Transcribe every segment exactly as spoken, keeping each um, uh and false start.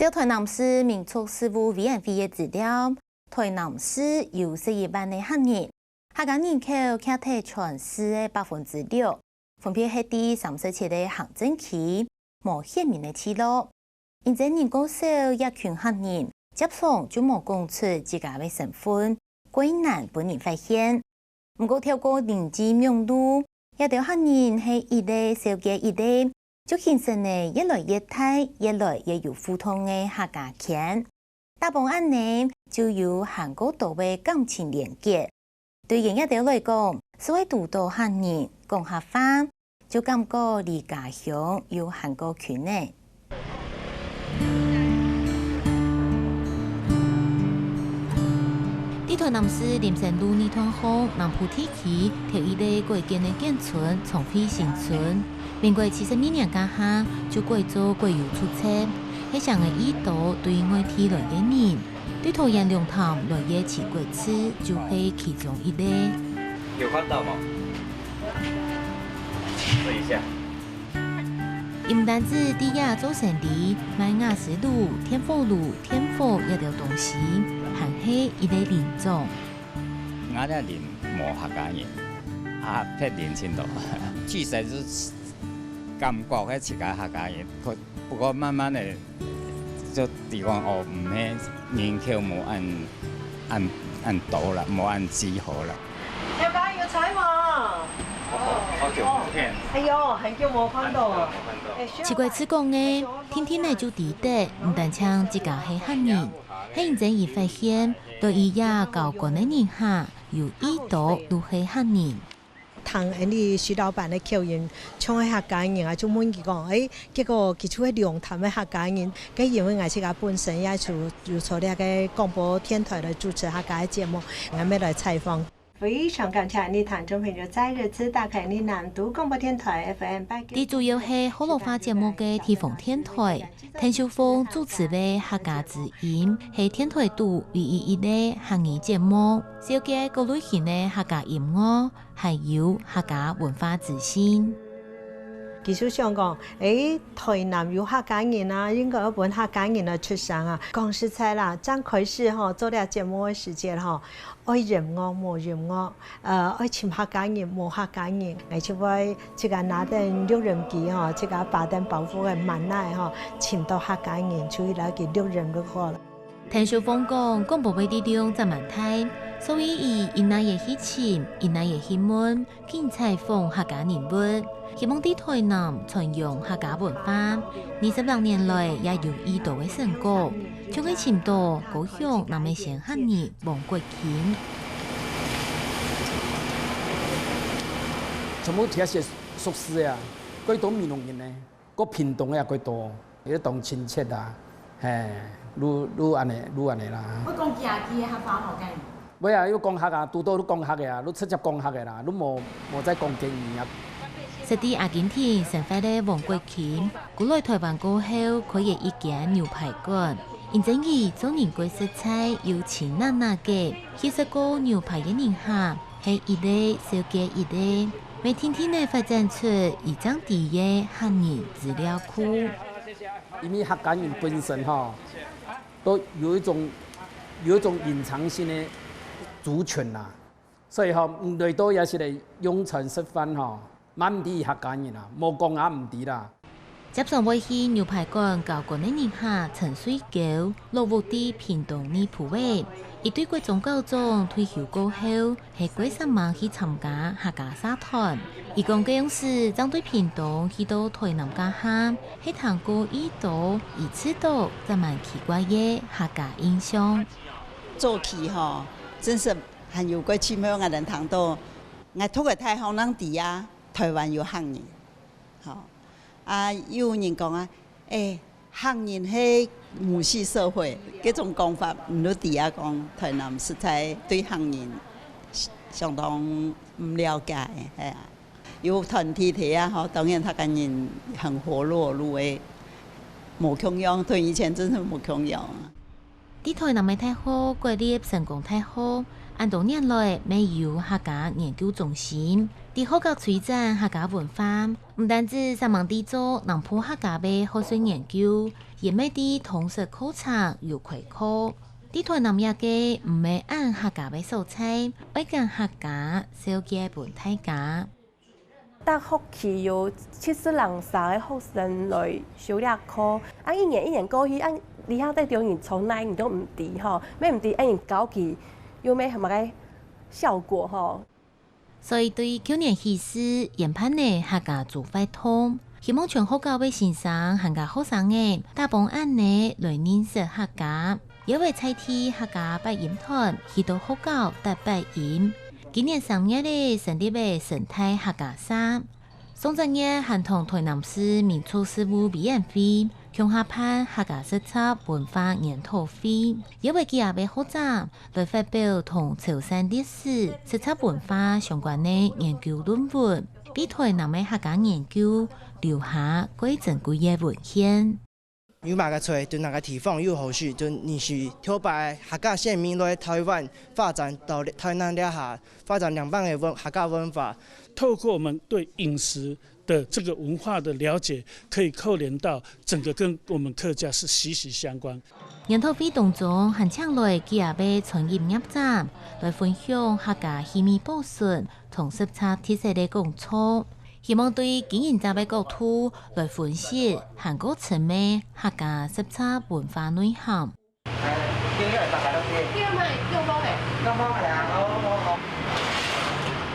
照臺南市民族事務委員會个資料，臺南市有十一萬个客人，客家人口徛在全市个百分之六，分別係在三十七个行政區，無顯明个聚落。因爭人過少，這群客人輒常就無講出自家个身份，過難分人發現。 毋過透過鄰居網路，這兜客人係一个紹介一个，就形成了越來越大、越來越有互動个客家圈。打幫恁呢，就有還過多个感情連結。對於這兜來講，所以堵到客人講客話， 就感覺離家鄉又還過近呢。在臺南市林森路二段巷南部地區頭一个改建个眷村——長惠新村，民國七十二年該下就改做國有住宅，係成个已多對外地來个人，對桃園龍潭來个徐國志就係其中一个。有看到嗎？ 試一下。佢毋單止在這做生理，賣瓦斯爐、電火爐、電火這兜東西，還係一个鄰長。𠊎這鄰無客家人，啊，別鄰盡多。其實係感覺係自家客家人，不，不過慢慢个 就知講，哦，毋係人口無恁，恁，恁多啦，無恁集合啦。頭家有在無？好久不見。哎喲，很久無看到啊。很久沒看到。哎，徐國志講个，定定仔就知得，毋單淨自家係客人，係因爭佢發現，對佢這交關个人客，有已多都係客人。 聽𫣆俚徐老闆个口音，像係客家人啊，就問佢講：「欸，結果佢就係龍潭个客家人。」該因為𠊎自家本身也就有做這个廣播電臺來主持客家个節目，𠊎乜來採訪。非常感謝𫣆俚聽眾朋友再一次打開𫣆俚南都廣播電臺F M八九。在主要係學老話節目个地方電臺， 鄧秀鳳主持个客家之音係電臺肚唯一一个客語節目，紹介各類型个客家音樂，還有客家文化資訊。佢就想講：「欸，臺南有客家人啊，應該愛分客家人來出聲啊。」講實在啦，正開始吼，做這節目个時節吼， 愛音樂無音樂，呃，愛尋客家人無客家人，𠊎就會自家拿等錄音機吼，自家把等包袱个滿哪吼，尋到客家人，就去摎佢錄音錄好了。鄧秀鳳講，廣播个力量真蠻大，所以佢一哪仔去尋，一哪仔去問， 緊採訪客家人物，希望在臺南傳揚客家文化。二十六年來也有已多个成果，像係尋到高雄南美仙客人王國欽。全部這兜熟事啊，蓋多美濃人呢。 過屏東个也蓋多，也當親切啦，嘿，愈，愈恁呢，愈恁呢啦。會講客語个客話無？該？會啊，有講客啊，堵到有講客个啊，有直接講客个啦，有無，無再講客語啊。設在阿根廷生活个王國欽，佢來臺灣過後開了一間牛排館，因爭佢做人蓋實在又親哪哪个，去食過牛排个人客， 係一个紹介一个，乜定定仔發展出佢正知个客人資料庫。因為客家人本身吼，都有一種，有一種隱藏性的族群啦，所以吼，毋對到也係來用餐食飯吼， 嘛毋知客家人啊，無講也毋知啦。接上會去牛排館交關个人客陳水溝，落屋在屏東內埔仔。佢對國中高中退休過後，係過煞猛去參加客家社團。佢講該央時正對屏東去到臺南該下，係聽過已多，佢試著正蠻奇怪个客家印象。早期吼，真係還有蓋奇妙，𠊎能聽到，𠊎讀个大學正知啊， 臺灣有客人，吼。啊，有人講啊，欸，客人係母系社會，這種講法，毋就知啊講，臺南實在對客人相當毋了解，係啊。有團體體啊，吼，當然客家人很活絡，就會無共樣，同以前真係無共樣啊。 在臺南个大學國立成功大學，恁多年來乜有客家研究中心，在學校推展客家文化，毋單止煞猛在做南部客家个學術研究，也乜在通識課程有開課。在臺南這个毋係恁客家个所在，愛揀客家紹介分大家。逐學期有七十零儕个學生來修這課，啊，一年一年過去，啊，這下底中人從哪你都毋知吼，乜毋知恁樣教佢有無麼个效果吼。 所以對舊年起始，研辦了客家族活動，希望全學校个先生還過學生仔，打幫恁仔來認識客家，也會在地客家八音團去到學校搭八音。今年三月仔成立了成大客家社，上隻月還同臺南市民族事務委員會 共下辦客家實習文化研討會，邀會幾下个學者來發表同潮汕歷史、實習文化相關个研究論文，為臺南个客家研究留下蓋珍貴个文獻。有麼个找，對哪个地方有好處，就你是頭擺客家先民來臺灣發展到臺南這下，發展兩岸个文，客家文化。透過我們對飲食 的這個文化的了解，可以扣連到整個跟我們客家是息息相關。研討會當中還請來幾下个餐飲業者來分享客家氣味保存同食材特色个工作，希望對經營者个角度來分析還過尋覓客家食材文化內涵。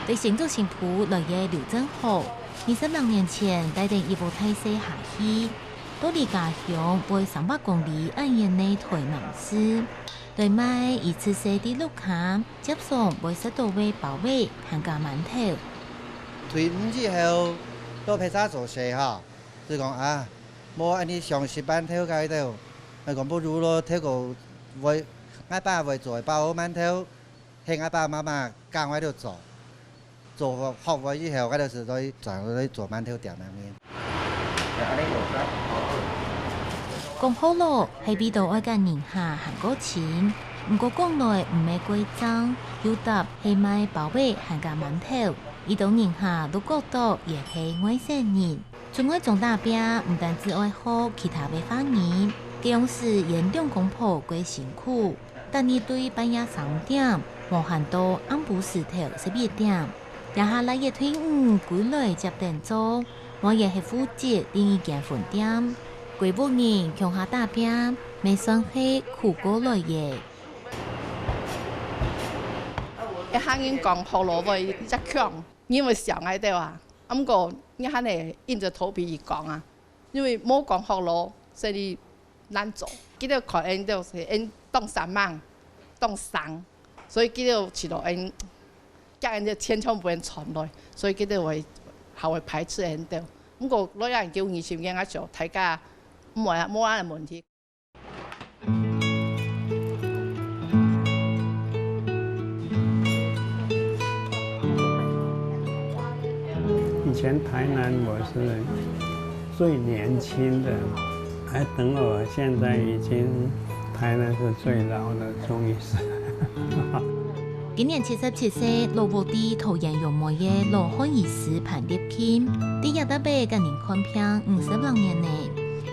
對新竹新埔來个劉正豪，二十六年前帶等一屋大細下去，到離家鄉會三百公里恁遠个臺南市，來賣佢自細在屋下輒常會食到个包仔還過饅頭。退伍以後，到別儕做事吼，就講啊，無恁樣想食饅頭該兜，𠊎講不如咯，頭過會，𠊎爸會做个包饅頭， 係𠊎爸媽媽教𠊎兜做，做學會以後，𠊎兜就在轉去做饅頭店恁樣。講學老係為著愛佮人客還過親，毋過講來毋係過正，又搭係賣包仔還過饅頭，已多人客都覺著佢係外省人。出外做打拚，毋單止愛學其他个話語，該央時佢兩公婆過辛苦， 逐日對半夜三點，無閒到暗晡時頭十一點。這下倈仔退伍歸來接等做，妹仔係負責另一間分店，歸屋人共下打拚，乜算係苦過來个。一下人講學老會一隻腔，因為想愛兜啊，啊，毋過你還係硬著頭皮去講啊。 因為無講學老，生理難做。佢兜看𠊎兜係𠊎當生猛，當生，所以佢兜試著𠊎，驚𠊎兜錢全部分傳來，所以佢兜會，還會排斥𠊎兜。毋過來研究二十年啊，就大家無啊，無恁个問題。 以前台南我是最年輕的，還等我現在已經台南是最老的，終於是。今年七十七歲，老屋在桃園楊梅个老漢醫師潘立慶，在這搭仔佮人看病五十零年呢。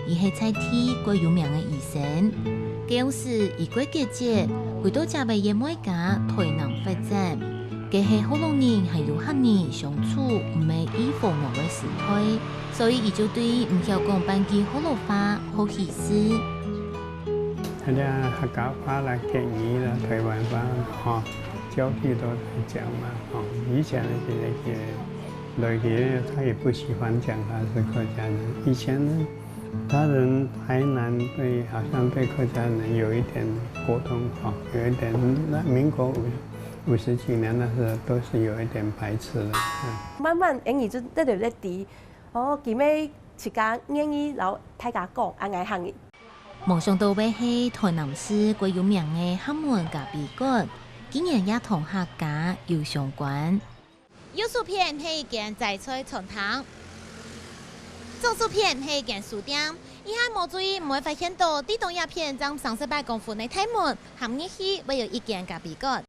佢係在地蓋有名个醫生。該央時佢蓋積極，為著接个妹家台南發展，該係學老人還有客人相處毋係異和睦个時代，所以佢就對毋曉講半句學老話好起勢。 大家客家話啦、國語啦、台灣話，吼，交替都在講嘛，吼。以前的那些來的，他也不喜歡講他是客家人。以前呢，他人台南對，好像對客家人有一點溝通，吼，有一點，那民國五，五十幾年那時候都是有一點排斥的，嗯。慢慢，𠊎就對對對，哦，佢乜自家願意摎大家講，恁樣行。 無想到會係台南市蓋有名个廈門咖啡館，竟然也同客家有相關。右手片係一間齋菜餐廳，左手片係一間書店。一下無注意，毋會發現到，在當這片正三十八公分个大門，行入去會有一間咖啡館。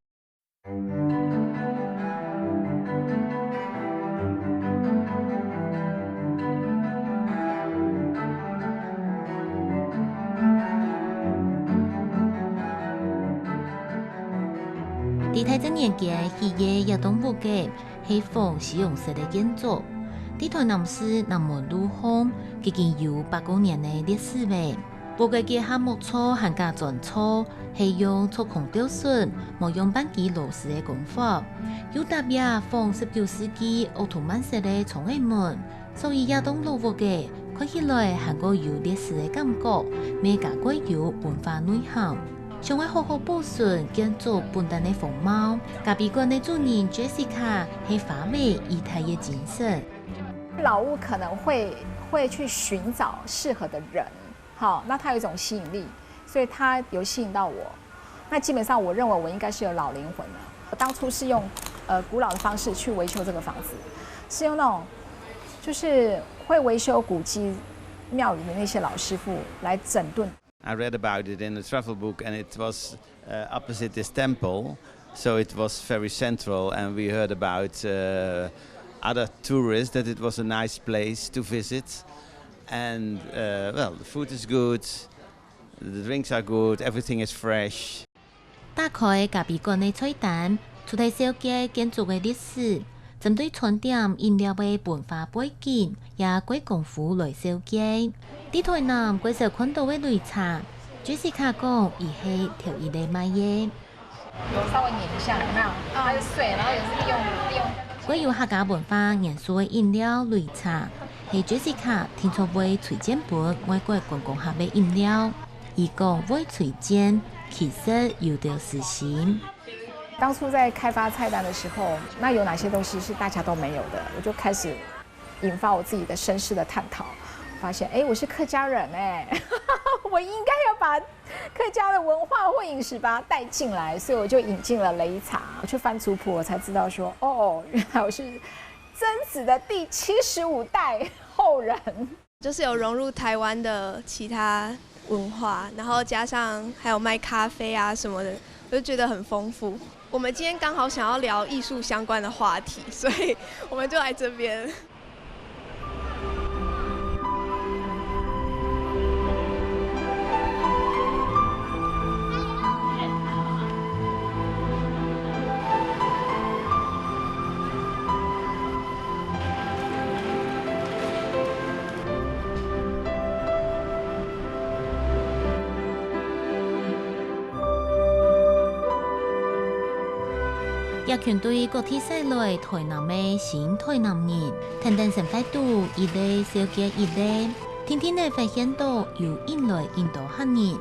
一大正年間起个這棟屋仔係仿西洋式个建築，在臺南市南門路項，已經有百過年个歷史了。屋仔結合木造還加磚造，係用做空雕榫，無用半基螺絲个工法，又搭這仿十九世紀奧圖曼式个窗仔門， 所以這棟老屋仔看起來還過有歷史个感覺，乜加蓋有文化內涵。想愛好好保存建築本旦个風貌，咖啡館个主人Jessica係花尾一大个精神。老屋可能会会去寻找适合的人，好，那它有一种吸引力，所以它有吸引到我。那基本上，我认为我应该是有老灵魂了。我当初是用呃古老的方式去维修这个房子，是用那种就是会维修古迹庙宇的那些老师傅来整顿。 I read about it in a travel book, and it was uh, opposite this temple, so it was very central. And we heard about uh, other tourists that it was a nice place to visit, and uh, well, the food is good, the drinks are good, everything is fresh. 打開咖啡館个菜單，除忒紹介建築个歷史，針對餐點、飲料个文化背景，也過功夫來紹介。在臺南過少看到个擂茶，Jessica講，佢係頭一个買个。有稍微捻一下，有没有？它是碎，然后也是利用利用。過有客家文化元素个飲料擂茶，係Jessica定著會推薦分外國觀光客个飲料。 佢講會推薦，其實有兜私心。当初在开发菜单的时候，那有哪些东西是大家都没有的？我就开始引发我自己的身世的探讨，发现，哎，我是客家人哎，我应该要把客家的文化或饮食把它带进来，所以我就引进了擂茶。我去翻族谱，我才知道说，哦，原来我是曾子的第七十五代后人。就是有融入台湾的其他文化，然后加上还有卖咖啡啊什么的，我就觉得很丰富。我们今天刚好想要聊艺术相关的话题，所以我们就来这边。 這群對各地徙來臺南个新臺南人，跈等生活肚一個紹介一個，定定仔發現到有引來恁多客人。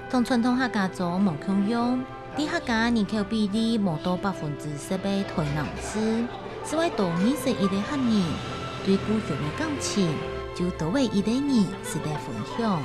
同傳統客家庄無共樣，在客家人口比例無到百分之十个臺南市，就愛多認識一個客人，對故鄉个感情就多仔一個人值得分享。